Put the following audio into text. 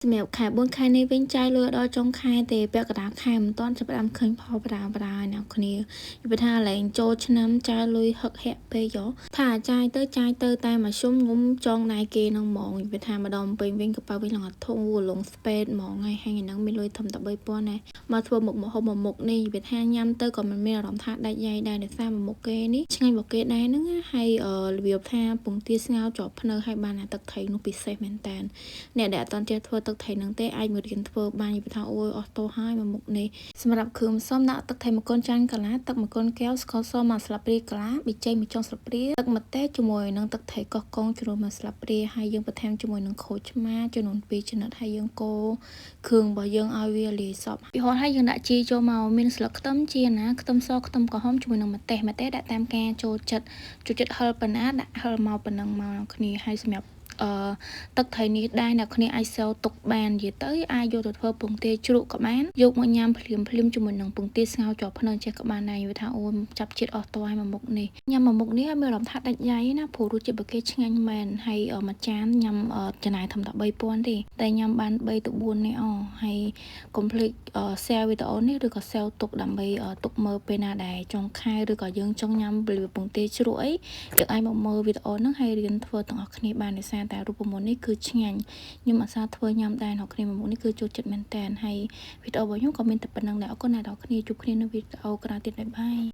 សម្រាប់ខែ4ខែនេះវិញចាយលុយដល់ចុងខែទេពាក់កណ្ដាលខែមិនទាន់ចាប់ផ្ដើមឃើញផលបដាបដាអ្នកគ្នាយល់ថាឡែងចូលឆ្នាំចាយលុយហឹកហាក់ពេកយោថាចាយទៅចាយទៅតែមួយជុំងុំចងដៃគេនឹងហ្មងយល់ថាម្ដងពេញវិញកប៉ៅវិញឡើងអត់ធូរលងស្ពេតហ្មងហើយហើយហ្នឹងមានលុយធំតែ3000ដែរមកធ្វើមុខម្ហូបមួយមុខនេះយល់ថាញ៉ាំទៅក៏មិនមានអារម្មណ៍ថាដាច់យ៉ៃដែរដោយសារមួយមុខគេនេះឆ្ងាញ់របស់គេដែរហ្នឹងហើយរបៀបថាពងទាស្ងោរជាប់ភ្នៅហើយបានអាទឹកត្រីនោះពិសេសមែនតើអ្នកដែលអត់ទាន់ចេះធ្វើទឹកត្រីហ្នឹងទេអាចមករៀនធ្វើបានយល់ថាអូយអស់ទោសហើយមួយមុខនេះសម្រាប់គ្រឿងផ្សំដាក់ទឹកត្រីមួយកូនចានកន្លះទឹកមួយកូនកែវស្ករសមួយស្លាបព្រាកន្លះប៊ីចេងមួយចុងស្លាបព្រាទឹកម្ទេសជាមួយនឹងទឹកត្រីកោះកុងចំនួនមួយស្លាបព្រាហើយយើងបន្ថែមជាមួយនឹងក្រូចឆ្មាចំនួន2ចំណិតហើយយើងកូរគ្រឿងរបស់យើងឲ្យវាលាយសព្វពីហត់ហើយយើងដាក់ជីចូលមកមានស្លឹកខ្ទឹមជាណាខ្ទឹមសខ្ទឹមក្រហមជាមួយនឹងម្ទេសម្ទេសដាក់តាមការចូលចិត្តចូលចិត្តហឹរប៉ុណ្ណាដាក់ហឹរមកប៉ុណ្ណឹងមកគ្នាហើយសម្រាប់អឺទឹកត្រីនេះដែរអ្នកគ្នាអាចសេវទុកបាននិយាយទៅអាចយកទៅធ្វើពងទាជ្រក់ក៏បានយកមកញ៉ាំភ្លាមភ្លាមជាមួយនឹងពងទាស្ងោរជាប់ភ្នៅចេះក៏បានដែរយល់ថាអូនចាប់ជាតិអស់តហើយមួយមុខនេះញ៉ាំមួយមុខនេះឲ្យមានអារម្មណ៍ថាដាច់យ៉ៃណាព្រោះរសជាតិរបស់គេឆ្ងាញ់មែនហើយមួយចានញ៉ាំចំណាយធំតែ3000ទេតែញ៉ាំបាន3ទៅ4នេះអហើយកុំភ្លេច share វីដេអូនេះឬក៏ save ទុកដើម្បីទុកមើលពេលណាដែលចុងខែឬក៏យើងចង់ញ៉ាំរបៀបពងទាជ្រក់អីយើងអាចមកមើលវីដេអូហ្នឹងហើយរៀនធ្វើទាំងអស់គ្នាបានដោយសារតែរូបមន្តនេះគឺឆ្ងាញ់ខ្ញុំអាសាធ្វើញ៉ាំដែរអ្នកគ្នាមួយមុខនេះគឺចូលចិត្តមែនតើហើយវីដេអូរបស់ខ្ញុំក៏មានតែប៉ុណ្្នឹងដែរអរគុណអ្នកនរគ្នាជួបគ្នានៅវីដេអូក្រោយទៀត bye bye.